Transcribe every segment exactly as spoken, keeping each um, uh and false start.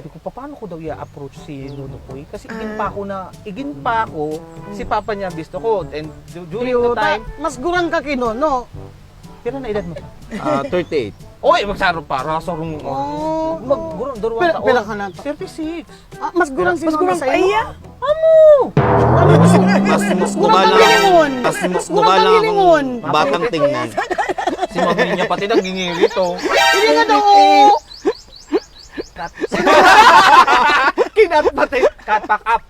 Sabi ko, "Paano ko daw i-approach si Nonokoy?" Kasi igin pa ako na, igin pa ako, si Papa niya bisto ko. And du-, during the time, mas gurang ka ki Nono. Pira na edad mo? Ah, thirty-eight. Oy, magsaro pa, rasarong. Oh. Mag-, gurang, darwa taon. Pila ka na to? Thirty-six. Ah, mas gurang si Nono sa iyo? Amo! Mas, mas mukha lang, mas, mas mukha lang akong batang tingnan. Si mami niya pati nagingiri to. Hindi nga daw. Kinat pati. Cut back up.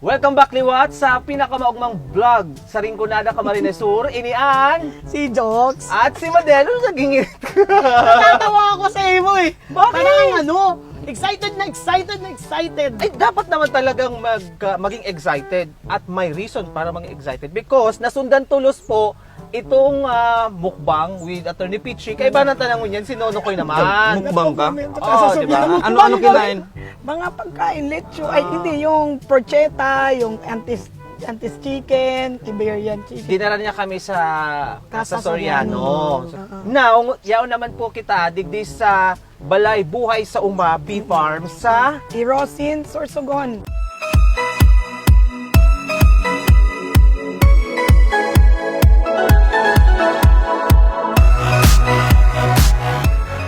Welcome back, liwat, sa pinakamaugmang vlog sa Rinconada, Camarines Sur. Ini an Si Jokes. At si Madel. Ano naging Natatawa ako sa imo eh. Bakit? Parang ano, excited na excited na excited. Ay, dapat naman talagang mag, ah, maging excited at may reason para maging excited because nasundan tulos po itong ah, mukbang with Attorney Peachy. Kaiba na tanangon yan, si Nonokoy naman. Mukbang ka? Oo, di ba? Ano, ano kinain? Mga pagkain, lecho, ay hindi, yung porcheta, yung antis, antis chicken, Iberian chicken. Dinala niya kami sa Casa sa Soriano. Soriano. So, now, yaon naman po kita digdi sa Balay Buhay sa Uma Bee Farm sa Irosin, Sorsogon.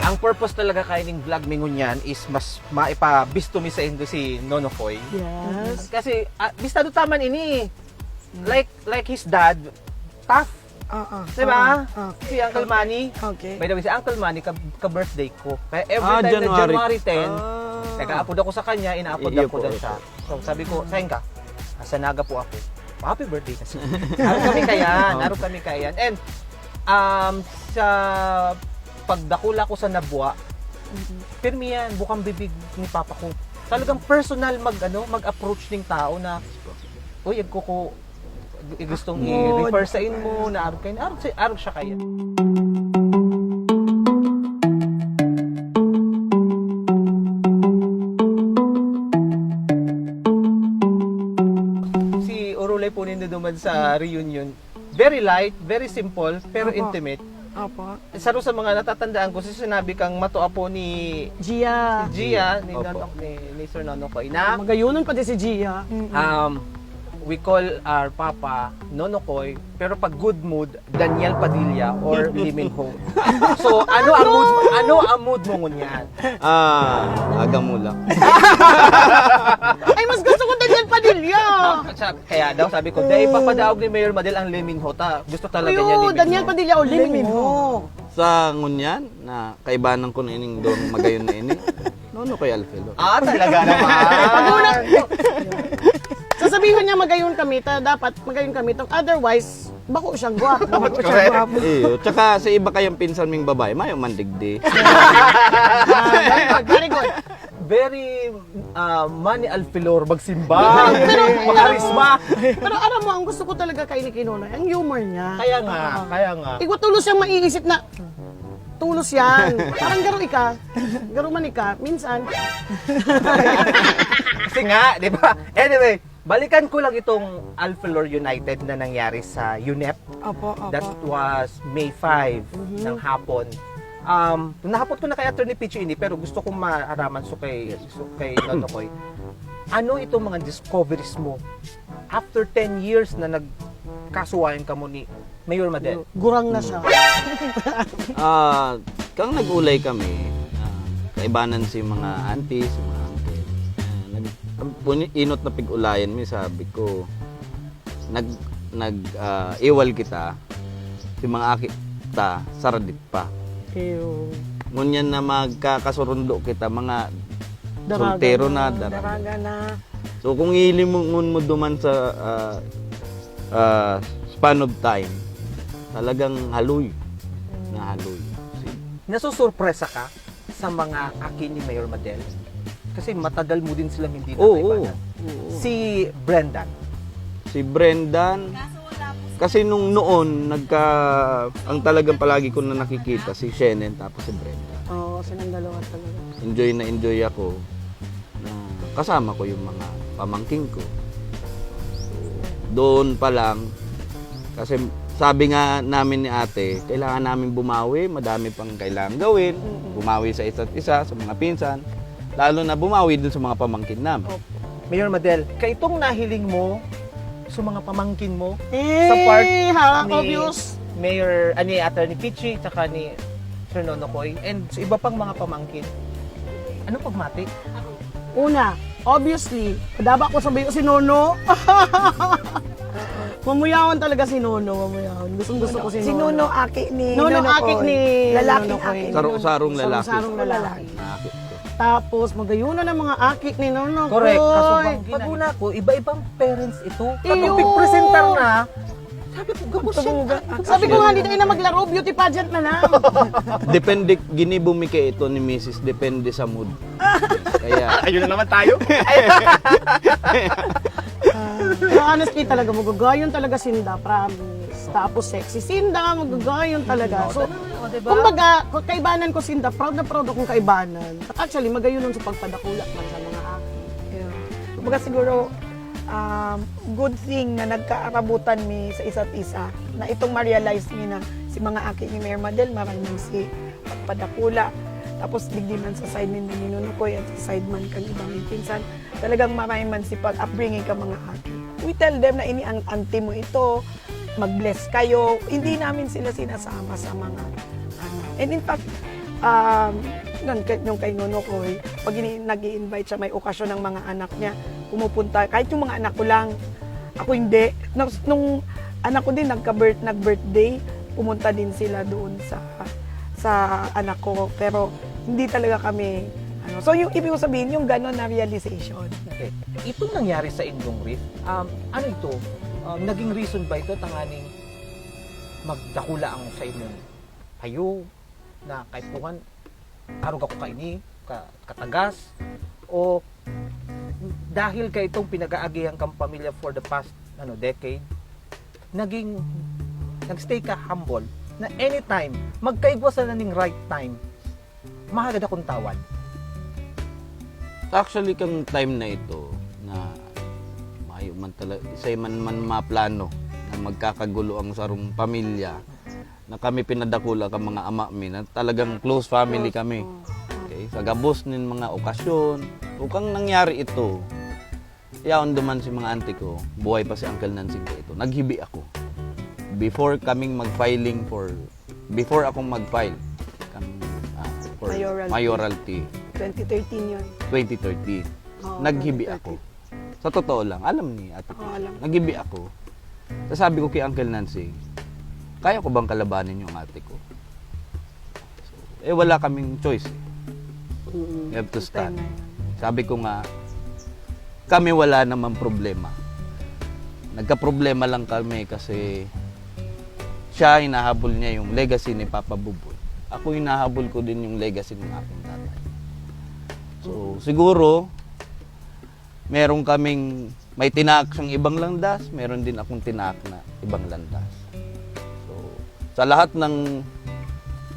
Ang purpose talaga kaining vlog mi ngunyan is mas maipabisto mi saindo si Nonokoy. Yes. Kasi ah, bistado ta man ini. Like like his dad, tough. Oo. Di ba? Oo, okay. Si Uncle Manny. Okay. By the way, si Uncle Manny, ka, ka-birthday ko. Kaya every Ah, time na January. January ten, Ah. nag-aapod ako sa kanya, inaapod Iyo ako po, daw iyo siya. po. So sabi ko, "Saan ka?" "Nasa Naga po ako." "Happy birthday kasi." Araw kami kayan, araw kami kayan. And um, sa pagdakula ko sa Nabua, pirmi yan, bukang bibig ni Papa ko. Talagang personal mag, ano, mag-approach ning tao na, "Uy, agko ko, gustong i-refer sa inyo na arog kayo, arog, sa- arog siya kaya." Si Orulay po nindo duman sa reunion. Very light, very simple, pero Opo. Intimate. Opo. Saro sa mga natatandaan ko, si sinabi kang matua po ni Gia. Gia, ni, Opo. Nono, ni, ni Sir Nonokoy, na Magayonon pati si Gia. um, we call our papa Nonokoy, pero pag good mood, Daniel Padilla or Lee Min Ho. So, ano ang mood, ano ang mood mo ngunyan? Ah, aga mo lang. Ay, mas gusto ko Daniel Padilla. Sa, kaya daw, sabi ko, "Dai papadaog ni Mayor Madel ang Lee Min Ho ta." Gusto talaga niya Ayo, Lee Min Daniel Ho. Padilla o Lee Min Ho. Sa ngunyan, na kaibanan ko na ining doon magayon na ini. Nonokoy Alfilo. Ah, talaga naman. Pagulat ko. Sasabihin niya magayon kami, ta, dapat magayon kami. Tong, otherwise, bako siyang gwapo. Bako siyang gwapo. Iyo, tsaka sa iba kayang pinsan ming babae, mayo man digdi. Ah, very good, very good. Very uh, Manny Alfilor magsimba. Pero, Makarisma. Pero alam mo, ang gusto ko talaga kay ni Kinonoy, ang humor niya. Kaya nga, kaya nga. Igwa tulos siyang maiisip na, tulos yan. Parang garo ika. Garo man ika. Minsan. Kasi nga, di ba? Anyway, balikan ko lang itong Alfilor United na nangyari sa UNEP. Opo, opo. That was May five ng hapon. Um, nahapot ko na kay Attorney Pichi ini, pero gusto kong maaraman so kay, so kay Nonokoy. Ano itong mga discoveries mo after ten years na nagkasuwayan kamo ni Mayor Madel? Gurang na siya. Ah, kang nag-ulay kami, ah, kaibanan si mga aunties, si mga uncle. Ah, nag, ang puni- inot na pig-ulayan mi, sabi ko, nag, nag, ah, iwal kita, si mga aki ta, saradit pa. Ew. Ngunyan na magkakasurundo kita, mga Daraga soltero na. na, daraga. Daraga na. So kung ilimungon mo duman sa ah, ah, span of time, talagang haloy. Na haloy. Si- Nasusurpresa ka sa mga aki ni Mayor Madel? Kasi matagal mo din silang hindi Oo, nakaibanan. oo. Si Brendan. Si Brendan, kasi nung noon, nagka, ang talagang palagi ko na nakikita, si Shenen tapos si Brendan. Oo, silang dalawa talaga. Enjoy na enjoy ako na kasama ko yung mga pamangking ko. So, doon pa lang, Kasi sabi nga namin ni ate, kailangan namin bumawi, madami pang kailangan gawin, bumawi sa isa't isa, sa mga pinsan, lalo na bumawi dun sa mga pamangkin namin. Mayor Madel, kaitong nahiling mo sa mga pamangkin mo Eh, sa part ha, ni obvious. Mayor, ah, ni Attorney Pichi, tsaka ni Sir Nonokoy, and sa iba pang mga pamangkin, anong pagmati? Una, obviously, kadaba ko sabi ko si Nono. Mamuyahon talaga si Nono, mamuyahon. Gustong gusto ko si, Si Nono aki ni Nono Nono aki Koy. ni Lalaking Nono Koy. aki ni Saro- Nono. sarong lalaki. Sarong lalaki. Nakakit ko. Tapos, magayunan ang mga aki ni Nono Correct. Koy. Kaso bang pag una ko, iba-ibang parents ito. Iyo. Katong presenter na, sabi ko, gabos siya. Sabi ko nga, hindi tayo na maglaro, beauty pageant na lang. Depende, ginibo mi kay ito ni Missus, depende sa mood. Kaya, Ayun na naman tayo. Pero honestly talaga, magagayon talaga sinda, promise. Tapos sexy sinda, magagayon talaga. So, O, diba? kumbaga, kaibanan ko sinda, proud na proud akong kaibanan. Actually, magayunan sa pagpadakula man sa mga aki. Yeah. Kumbaga siguro, um, good thing na nagkaarabutan mi sa isa't isa, na itong ma-realize mi na si mga aki ni Mayor Madel, maray man si pagpadakula. Tapos digdi man sa side ni Nono Koy at sa side man kan ibang pinsan, talagang maray man si pag-upbringing ka mga aki. We tell them na ini ang auntie mo ito, mag-bless kayo. Hindi namin sila sinasama sa mga ano. And in fact, um, nun, kay- nung kay Nono Koy, pag ini- nag-i-invite siya, may okasyon ng mga anak niya, pumupunta, kahit yung mga anak ko lang, ako hindi. Nung, nung anak ko din, nagka-birth, nag-birthday, pumunta din sila doon sa sa anak ko. Pero hindi talaga kami, ano. So, yung ibig ko sabihin, yung gano'n na realization. Okay. Itong nangyari sa inyong reef, um, ano ito? Um, naging reason ba ito tanganing magdakula ang sa inyong payo na kaipuhan, arog ako kaini, ka, katagas, o dahil ka itong pinag-aagihan kang pamilya for the past ano decade, naging nagstay ka humble na anytime magkaigwa sana ning right time, mahagad akong tawad. Actually, kang time na ito, na mayo man talaga, isay man man maplano na magkakagulo ang sarong pamilya, na kami pinadakula ka mga ama mi, na talagang close family kami. Okay? Sa gabos nin mga okasyon, o kang nangyari ito, yaon duman si mga auntie ko, buhay pa si Uncle Nansing ko ito. Naghibi ako. Before kaming mag-filing for, before akong mag-file, kan, ah, for Mayoralty. mayoralty, twenty thirteen yun. twenty thirteen. Oo, Naghibi twenty ako. thirteen. Sa totoo lang, alam ni Ate Pichi. Oo, alam. Naghibi ako. Tapos sabi ko kay Uncle Nansing, "Kaya ko bang kalabanin yung ate ko?" So, eh, wala kaming choice eh. Mm-mm. You have to Yung time stand. na yun. Sabi ko nga, kami wala namang problema. Nagkaproblema lang kami kasi siya, hinahabol niya yung legacy ni Papa Buboy. Ako, hinahabol ko din yung legacy ng aking tatay. So, siguro, meron kaming, may tinaak siyang ibang landas, meron din akong tinaak na ibang landas. So, sa lahat ng,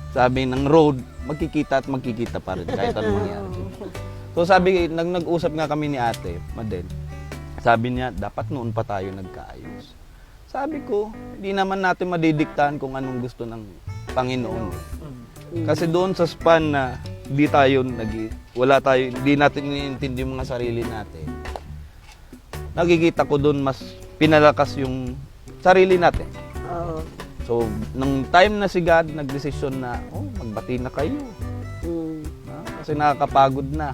sabi ng road, magkikita at magkikita pa rin kahit anong mangyari. So, sabi, nag, nag-usap nga kami ni Ate Madel, sabi niya, "Dapat noon pa tayo nagkaayos." Sabi ko, "Hindi naman natin madidiktahan kung anong gusto ng Panginoon." Kasi doon sa span na di tayo nag, wala tayo, di natin iniintindi yung mga sarili natin, nakikita ko doon mas pinalakas yung sarili natin. Oo. So, nung time na si God nagdesisyon na, "Oh, magbati na kayo." Mm. Ah, kasi nakakapagod na.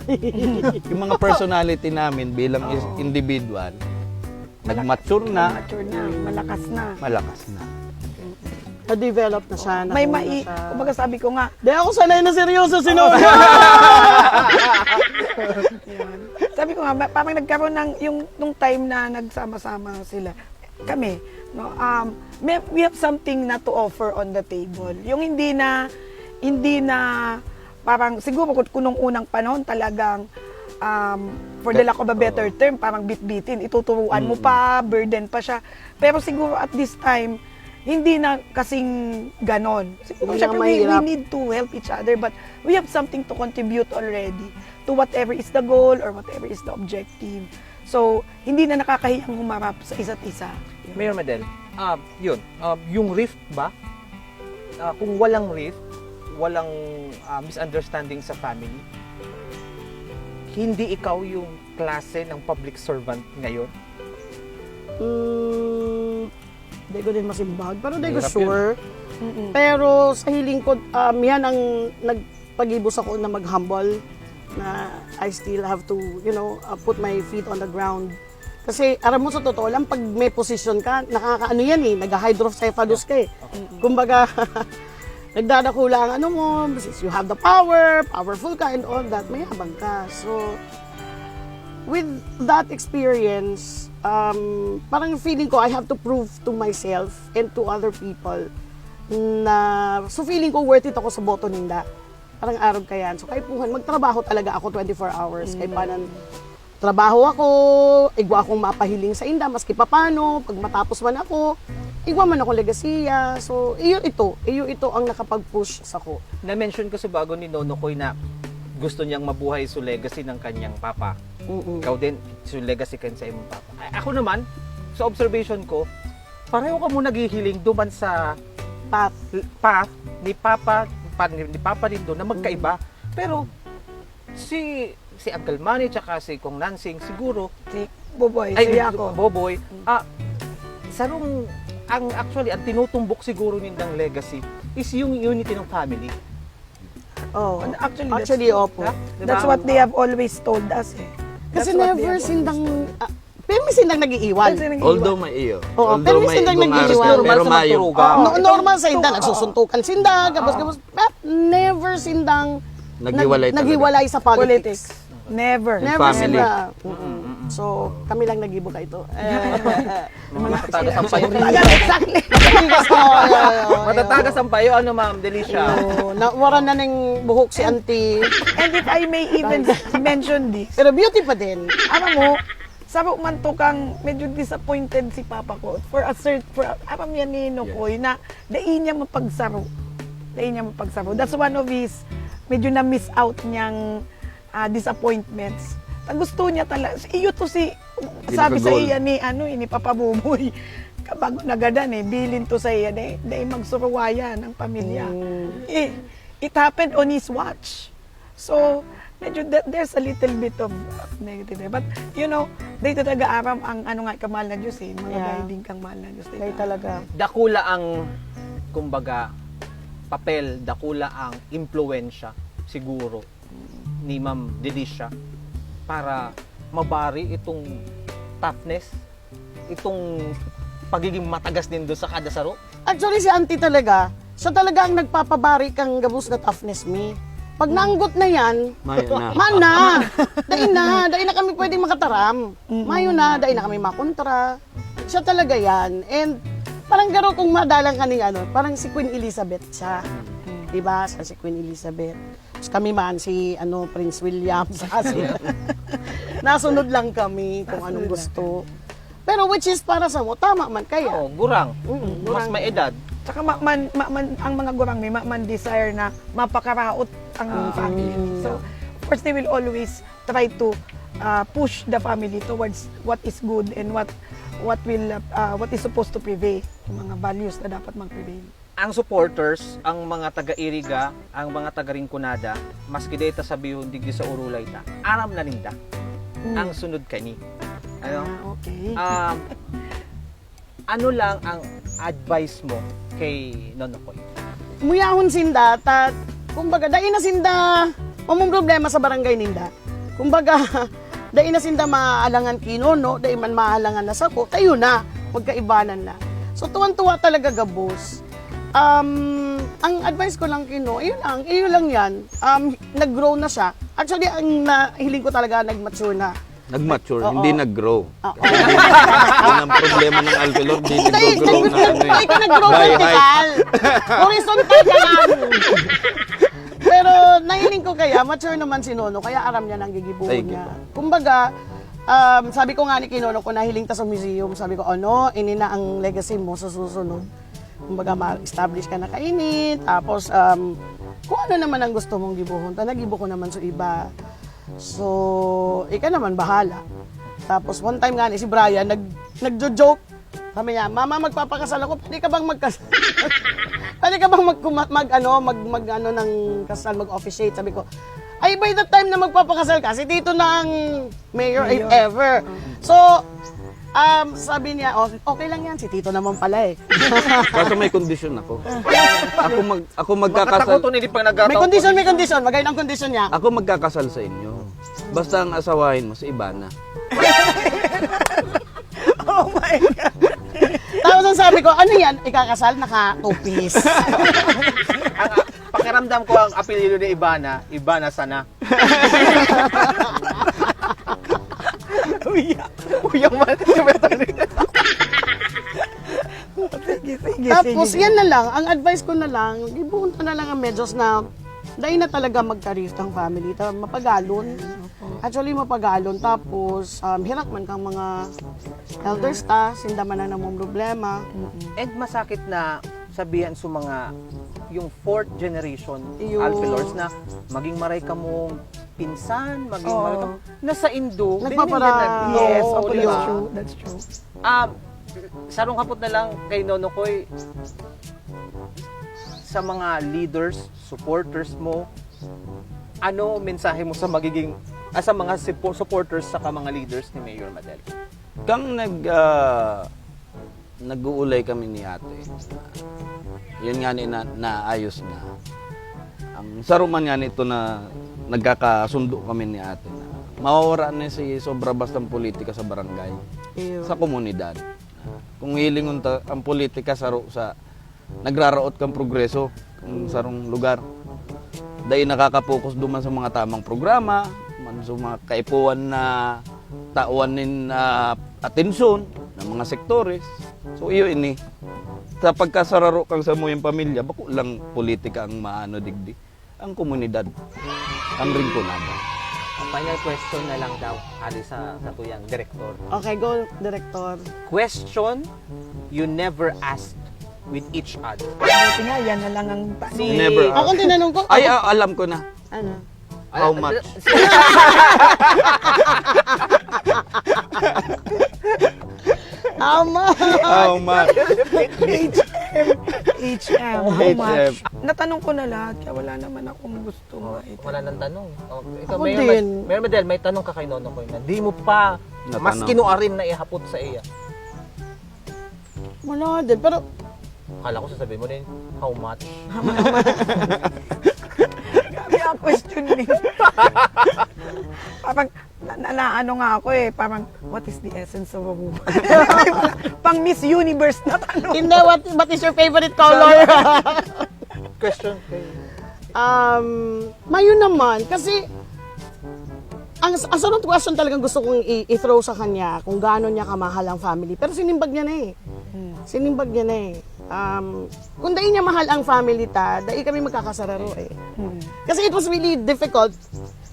Yung mga personality namin bilang is- individual, nag-mature na, Mature na, malakas na. malakas na. Na-develop na siya. May nahuna mai, siya. Kumbaga sabi ko nga, Di ako sanay na seryoso si Nono. Yun. Sabi ko nga, ma- parang nagkaroon ng, yung, nung time na nagsama-sama sila, kami, no, um, may, we have something na to offer on the table. Yung hindi na, hindi na, parang, siguro kung, kung nung unang panahon talagang, um, for the lack of a better term, parang bitbitin, ituturuan mo pa, burden pa siya. Pero siguro at this time, hindi na kasing ganon. Siguro, Hindi na syempre, we, we mahirap. need to help each other, but we have something to contribute already to whatever is the goal or whatever is the objective. So, hindi na nakakahiyang humarap sa isa't isa. Mayor Madel, Ah, yun. Um, yung rift ba? Ah, kung walang rift, walang ah, misunderstanding sa family, hindi ikaw yung klase ng public servant ngayon? Mm, di ko din masimbag, pero di ko Mahirap sure. Mm-mm. Pero sa hiling ko, um, yan ang nagpagibos ako na mag-humble, na I still have to, you know, uh, put my feet on the ground. Kasi aram mo, sa totoo lang, pag may position ka, nakakaano yan eh, nag-hydrocephalus ka eh. Kumbaga, nagdadakula ang ano mo, since you have the power, powerful ka and all that, mayabang ka. So, with that experience, um, parang feeling ko, I have to prove to myself and to other people na, so feeling ko worth it ako sa boto ninda. Parang arog ka yan. So, kaipuhan, magtrabaho talaga ako twenty-four hours. Kaipanan, trabaho ako, igwa akong mapahiling sa inda, maski papano, pag matapos man ako, igwa man akong legasiya. So, iyo ito, iyo ito ang nakapag-push sa ko. Na-mention ko sa bago ni Nono Koy na gusto niyang mabuhay sa legacy ng kanyang papa. Mm-mm. Ikaw din, sa legacy kan sa imong papa. A- Ako naman, sa observation ko, pareho kamo naghihiling duman sa Path. path ni papa, pa, ni, ni papa nindo na magkaiba. Pero si si Uncle Manny tsaka si Kong Nansing siguro Si Boboy, ay si Yako. Boboy, ah sarong ang actually ang tinutumbok siguro nindang legacy is yung unity ng family. Oh. Actually, Actually, that's, opo. Ha? Di that's ba? what they have always told us eh. Kasi That's what they never have sindang, always told. Ah, pero may sindang nag-iiwan. Kasi nag-iwan. Although may iyo. Oo, Although pero may may sindang ibang nag-iiwan. araw, pero Normal sa mayo. magturuga. No, normal sa inda, nagsusuntukan sinda, gabos-gabos. But never sindang Naghiwalay nag- talaga. naghiwalay sa politics. Politics. Never. Never Family. sila. Mm-mm. So, kami lang nag-ibo ka ito. Eh, Mga matatagas ang payo. Exactly. Matatagas na, oy, oy, oy, oy. Matatagas ang payo, ano, Ma'am Delicia? Yo, nawara na ning buhok si auntie. And if I may even mention this, Pero beauty pa din. alam mo, saro man to kang medyo disappointed si papa ko for a cert, for a, aram yan ni Nokoy na dai niya mapagsaro. Dai niya mapagsaro. That's one of his medyo na-miss out niyang ah, disappointments. Ta gusto niya talaga, iyo to si, sabi sa Pinaka-goal. iya ni, ano, ni Papa Boboy, kabago nagadan eh, bilin to sa iya, dai, dai magsuruwayan ang pamilya. Eh, it happened on his watch. So, medyo th- there's a little bit of uh, negative there. But, you know, dai talaga aram ang ano nga kamahal na Diyos eh. Mga Yeah. guiding kang mahal na Diyos. Kaya talaga. Dakula ang, kumbaga, papel, dakula ang impluwensya siguro ni Ma'am Delicia para mabari itong toughness, itong pagiging matagas nindo sa kada saro. Actually, si auntie talaga, siya talaga ang nagpapabari kang gabos na toughness mi. Pag naanggot na yan, Maya na. man na! Dai na! Dai na kami pwede makataram. Mayo na, dai na kami makontra. Siya talaga yan. And parang garo kung madalang ka ning ano, parang si Queen Elizabeth siya. Diba? Siya si Queen Elizabeth. Tapos kami man, si ano, Prince William. Saka si, nasunod lang kami kung anong gusto. Pero which is para sa mo, tama man kaya. Oo, gurang. Mm, Mas gurang. may edad. Tsaka ma- man, ma- man, ang mga gurang may ma- man desire na mapakaraot ang family. So, of course, they will always try to uh, push the family towards what is good and what what will uh, uh, what is supposed to prevail, yung mga values na dapat mag-prevail. Ang supporters, ang mga taga-Iriga, ang mga taga-Rinconada, maski dai ta sabihon digdi sa Urulay ta, aram na ninda ang sunod kani. Ano? Ah, okay. Um, ano lang ang advice mo kay Nonokoy? Muyahon sinda, ta, kumbaga, dai na sinda mamumroblema sa barangay ninda. Kumbaga, dai na sinda maalangan kino, no? Dai man maalangan na sako, kayo na, magkaibanan na. So, tuwan-tuwa talaga gabos. Um, ang advice ko lang kino, iyo lang, iyo lang yan. Um, nag-grow na siya. Actually, ang nahiling ko talaga, nag-mature na. Nag-mature, Oo. Hindi nag-grow. Oo. Yun ang problema ng Alphelor, hindi Hindi, nag-grow na ano eh. Hindi ka nag-grow By height. vertical. Horizontal ka lang. Pero nahiling ko kaya, mature naman si Nono, kaya aram niya nang gigibuhon Thank you. niya. Kumbaga, um, sabi ko nga ni Kinono ko, nahiling ta sa museum. Sabi ko, ano, ini na ang legacy mo sa susunod. Kumbaga, ma-establish ka na kaini. Tapos, um, kung ano naman ang gusto mong gibuhon, ta nagibo ko naman sa iba. So, ika naman, bahala. Tapos, one time nga ni si Brian, nag, nagjo-joke. Sabi niya, "Mama, magpapakasal ako. Pwede ka bang magkas-, pwede ka bang mag, mag, ano, mag, mag, ano, ng kasal, mag-officiate?" Sabi ko, "Ay, by the time na magpapakasal ka, si Tito na ang mayor, if Mayor. ever." So, um, sabi niya, "Oh, okay lang yan, si Tito naman pala eh." Kaso may kondisyon ako. Ako mag ako magkakasal. Makatakoton ini pag nagkataon. May kondisyon, may kondisyon. Magay ng kondisyon niya. Ako magkakasal sa inyo. Basta ang asawahin mo si Ivana. Oh my God. Tapos ang sabi ko, "Ano yan? Ikakasal? Naka two-piece." Ang pakiramdam ko ang apelyido ni Ivana, Ivana sana. Uya. Uyang man. Sige, sige, Tapos sige. yan na lang, ang advice ko na lang, ibuon ta na lang ang medyas na dahil na talaga magka-rift ang family. Ta mapagalon. Actually, mapagalon. Tapos, um, hirak man kang mga elders ta, sinda man ang namong problema. And masakit na sabihan sa mga yung fourth generation Iyo. Alpilors na maging maray kamong pinsan, maging Oo. maray kam-, nasa indo, Nagpapara- binibigyan na- Yes, Oo, of di course, ba? true. That's true. Um, sarong kapot na lang kay Nonokoy sa mga leaders, supporters mo, ano mensahe mo sa magiging ah, sa mga suppo- supporters saka mga leaders ni Mayor Madel? Kang nag ah, nag-uulay kami ni ate. Yun nga ni na, naayos na. Ang saro man nga nito na nagkakasundo kami ni ate na mawawara na si sobra bastang politika sa barangay, Iyo. sa komunidad. Kung hilingon ta, ang politika saro sa nagraraot kang progreso kung sarong lugar. Dai nakakapokus duman sa mga tamang programa, man sa mga kaipuhan na tawan nin ah, atensyon ng mga sektores. So iyo ini. Sa pagkasararo kang samuyang pamilya, bako lang politika ang maano digdi. Ang komunidad, ang ringkonada. Ang final question na lang daw, hali sa katuyang direktor. Okay, go, Director. Question you never asked with each other. Buti nga, yan na lang ang tanong. Si- Never Ako ask. tinanong ko, Ay, ah, alam ko na. ano? How much? How much? How much? H M. H M. How H M. much? Natanong ko na lahat, kaya wala naman akong gusto. Oh, ma-, wala nang tanong. Oh, ikaw, Ako Mayor, din. Mad- Mayor Madel, may tanong ka kay Nonokoy na di mo pa Natanong. mas kinuarin na ihapot sa iya. Wala din, pero Kala ko sasabihin mo din, how much? Grabe ang question ni. Parang, na, na, na, ano nga ako eh, parang, what is the essence of a woman? Pang Miss Universe na tanong. Hindi, what, what is your favorite color? Question kay Um, mayo naman, kasi ang, ang sunod question talagang gusto kong i- i-throw sa kanya kung gaano niya kamahal ang family. Pero sinimbag niya na eh. Sinimbag niya na eh. Um, kung dai niya mahal ang family ta, dai kami magkakasararo eh. Kasi it was really difficult.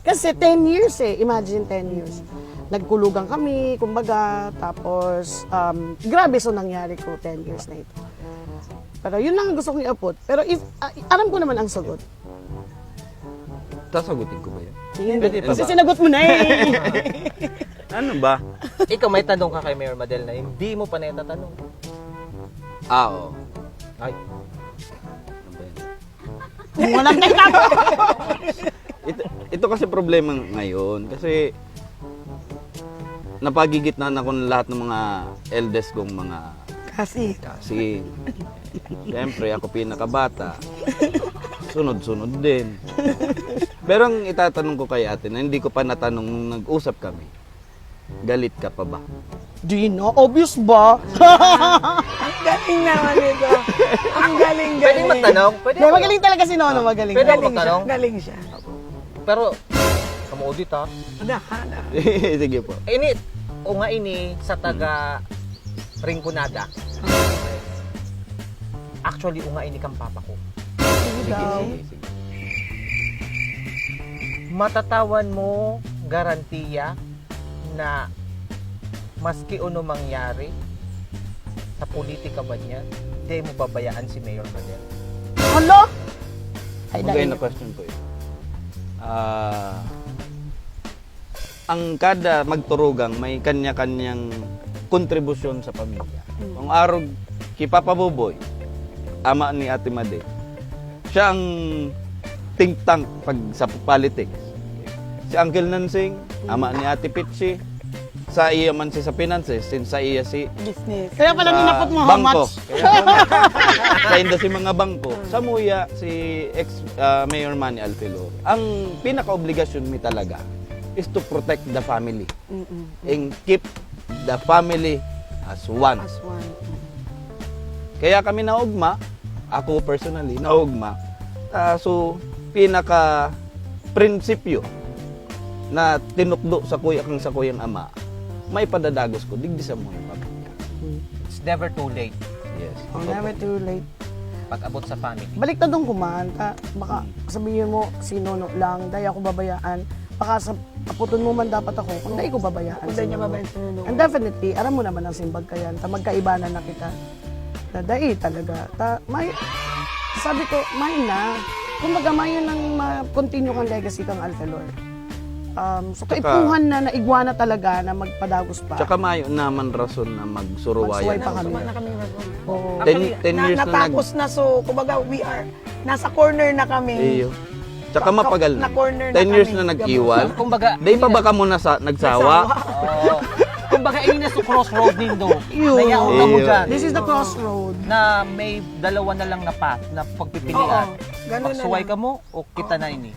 Kasi ten years eh. Imagine ten years. Nagkulugan kami, kumbaga, tapos, um, grabe so nangyari ko ten years na ito. Pero yun lang ang gusto kong iapot. Pero if, ah, alam ko naman ang sagot. Sasagutin ko ba yun? Sige, Pwede pa kasi ba? sinagot mo na eh. Ano ba? Ikaw, may tanong ka kay Mayor Madel na hindi mo pa naitatanong. Ah, oo. Ay, Ano ba yun? Kung walang nagtatanong. Ito, ito kasi problema ngayon. Kasi napagigitnaan ako ng lahat ng mga eldest kong mga Kasi, kasi. Siyempre, ako pinakabata. Sunod-sunod din. Pero ang itatanong ko kay ate na hindi ko pa natanong nung nag-usap kami, galit ka pa ba? Di na, obvious ba? ang galing naman ito. Ang galing, pwedeng galing. Magtanong? Pwede Hindi, magaling talaga si Nono, magaling. Pwede Galing magtanong? Siya, galing siya. Pero, kamuodi ta. Ada, ada. Sige po. Ini, o nga ini sa taga Rinconada. Actually, o nga ini kang papa ko. Sige, sige, sige. Matatawan mo garantiya na maski ano mangyari sa politika ba niya, di mo babayaan si Mayor Madel. Hala? Ay, Magay dahil na question po yun. Ah, ang kada magturugang may kanya-kanyang kontribusyon sa pamilya. Ang arog ki Papa Boboy, ama ni Ate Made. Siya ang think tank pag sa politics. Si Uncle Nansing, ama ni Ate Pichi, sa iya man si sa finances, since sa iya si Business. Kaya pala sa ninapot mo, how bangko. much? Sa inda si mga bangko, sa muya si ex ah, Mayor Manny Alfilor. Ang pinaka-obligasyon mi talaga is to protect the family. Mm-mm. And keep the family as one. As one. Kaya kami naugma, ako personally, naugma. Ah, so, pinaka prinsipyo na tinukdo sa kuya kang sa kuyang ama, may padadagos ko, digdi sa mga pamilya. It's never too late Yes. Oh, never too late. pag-abot sa family. Baliktad ang kuman, ta, baka sabihin mo, si Nono lang, dahil ako babayaan. Baka sa aputon mo man dapat ako, kung dahil ko babayaan. Kung si dahil niya Nono. babayaan si Nono. And definitely, aram mo naman ang simbag kayan, ta magkaibanan na kita. Na dahil talaga, ta, may, sabi ko, may na. Kumbaga, may yun ang ma-continue kang legacy kang Alfalor. Um, so, Tsaka- kaipuhan na, naigwa na talaga na magpadagos pa. Tsaka mayo naman rason na magsuruwayan. Magsuway pa kami. Suma na kami mag- Oo. Ten, ten na, years na nag... natapos na, so, kumbaga, we are, nasa corner na kami. Iyo. Tsaka mapagal na. Na-corner na Ten years kami. na nag-iwal. Kumbaga, Di pa ba kamo nasa, nagsawa? Oo. Kumbaga, ini na sa crossroad nindo. Yun. Nayaon kamo Iyo. dyan. This is the crossroad. Na may dalawa na lang na path na pagpipilian. Oo, ganun na Magsuway lang. Kamo o kita na ini.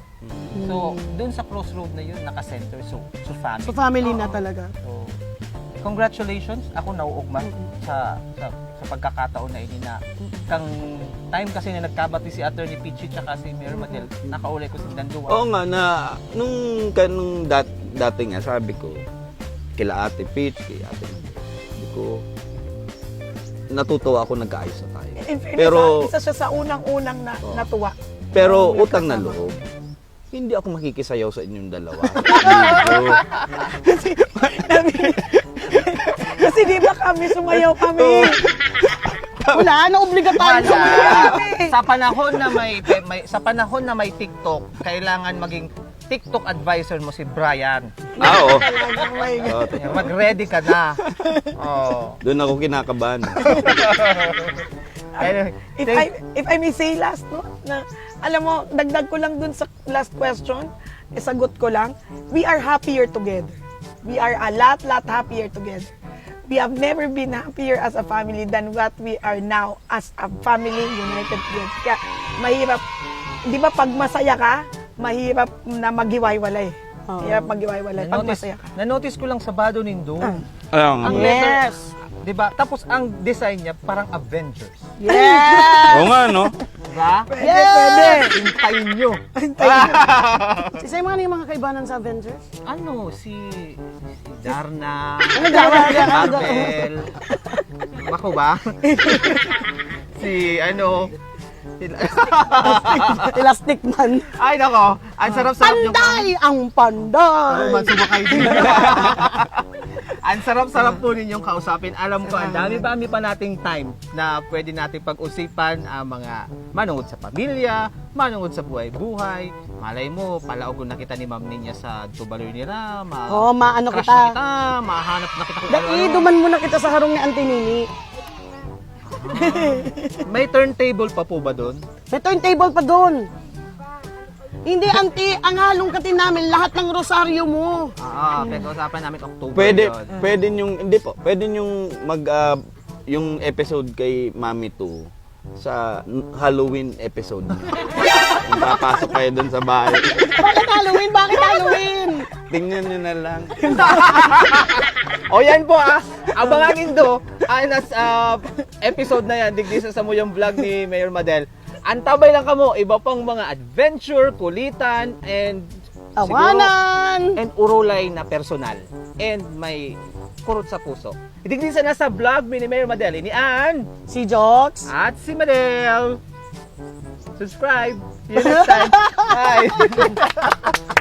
So, dun sa crossroad na yun, naka-center. So, so family. So, family na talaga. So, congratulations. Ako nauugma sa, sa sa pagkakataon na ini na kang time kasi na nagkabati si Attorney Pichi tsaka si Mayor Madel, nakaulay ko sa Danduan. Oo nga, na nung, kan, nung dat, dati nga, sabi ko, kila Ate Peach, kay Ate Madel, sabi ko, natutuwa ako, nagkaayos na tayo. In fairness, Pero, isa siya sa unang-unang na, Oo. natuwa. pero Yung utang na nagkasama. loob, hindi ako makikisayaw sa inyong dalawa. Video. Kasi, kasi di ba kami, sumayaw kami. Wala, naobligatoryo Wala. sa mga. Sa panahon na may, may sa panahon na may TikTok, kailangan maging TikTok advisor mo si Brian. Ah, oo. Talaga, oh my God. Oo, te. Mag-ready ka na. Oh. Doon ako kinakabahan. Anyway, If thank- I, if I may say last, no? Na, alam mo, dagdag ko lang dun sa last question, isagot ko lang, we are happier together. We are a lot, lot happier together. We have never been happier as a family than what we are now as a family united together. Kaya mahirap, di ba pag masaya ka, mahirap na maghiwa-hiwalay. Oo. Mahirap maghiwa-hiwalay pag Na-notice, masaya ka. na-notice ko lang Sabado nindo. Ah. Ayun. Ang Yes. letter, di ba? Tapos ang design niya parang Avengers. Yes! Oo nga, no? Di ba? Pwede, pwede. Hintayin nyo. Isa yung mga, yung mga kaibanan sa Avengers? Ano, si, si Darna, Ano, Darna? si Marvel. Ako ba? Si ano, si Elastic Man. Ay, nako. Ang sarap-sarap yung... Panday ang panday! Ano man, sumakay din. Ang sarap-sarap po ninyong kausapin. Alam ko, ang dami-dami pa nating time na pwede nating pag-usipan ang mga manungod sa pamilya, manungod sa buhay-buhay. Malay mo, palaugon na kita ni Ma'am Ninya sa tubaloy nila. Ma Oo, maano crush kita. na kita, mahanap na kita kung ano. Dai, duman mo na kita sa harong ni Auntie Nini. May turntable pa po ba doon? May turntable pa doon. Hindi, Auntie, ang halong kati namin, lahat ng rosaryo mo. Ah, pag-usapan namin October Pwede, yun. pwede yung, hindi po, pwede yung mag, ah, yung episode kay Mami two sa n- Halloween episode niya. Kung papasok kayo dun sa bahay. Bakit Halloween? Bakit Halloween? Tingnan nyo na lang. O yan po ah, abangan nindo ang nas, ah, episode na yan, digdi sa samuyang vlog ni Mayor Madel. Antabay lang kamo, iba pang mga adventure, kulitan, and siguro, Tawanan! and urulay na personal. And may kurot sa puso. Digdi sa nasa vlog mi ni Mayor Madel, ini an Si Jox. at si Madel. Subscribe. See you next time. Bye.